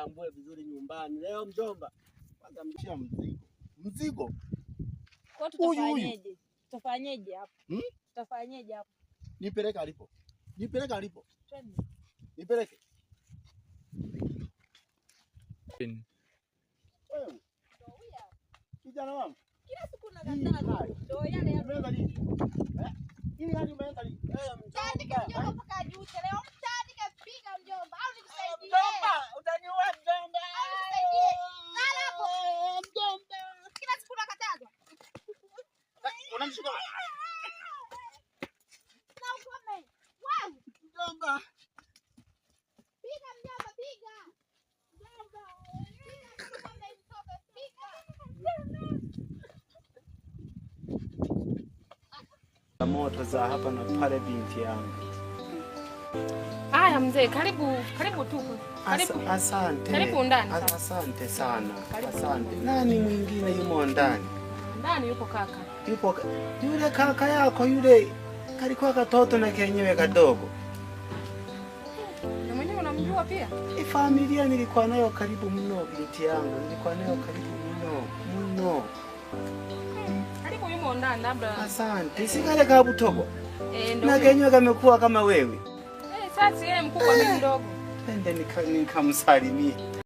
Nitambue vizuri nyumbani. Leo mjomba. Kwanza mshia mzigo. Mzigo. Kwa Huyu, huyu. tutafanyeje? Tutafanyeje hapo? Hmm? Tutafanyeje hapo? Nipeleke alipo. Nipeleke alipo. Twende. Nipeleke. Wewe kijana wangu. Kila siku Hii unakataa. hali. Ndio yale yale. Umeanza lini? Eh? Hii hali umeanza lini? Eh, Mtandike mjomba. mjomba mpaka ajute leo. Mtandike, piga mjomba au nikusaidie? Mjomba, utaniua mjomba. Au nikusaidie? Lala hapo. Mjomba. Kila siku unakatazwa. Unamshika Na ukome. Wewe, mjomba. piga mjomba, piga. Mjomba. Piga mjomba mtoke, piga. Moto za hapa na pale, binti yangu. Haya mzee, karibu karibu tu. Karibu. Asante. Karibu ndani sasa. Asante sana. Karibu. Asante. Nani mwingine yumo ndani? Ndani yupo kaka. Yupo yule kaka yako yule, kalikuwa katoto na kenyewe kadogo. Na mwenyewe unamjua pia? I familia nilikuwa nayo karibu mno, binti yangu, nilikuwa nayo karibu mno mno. Karibu yumo ndani labda. Asante. Si kale ka Butogo Eh, ndio. na kenyewe kamekuwa kama wewe. Eh, sasa yeye mkubwa mimi mdogo. Twende nikamsalimie.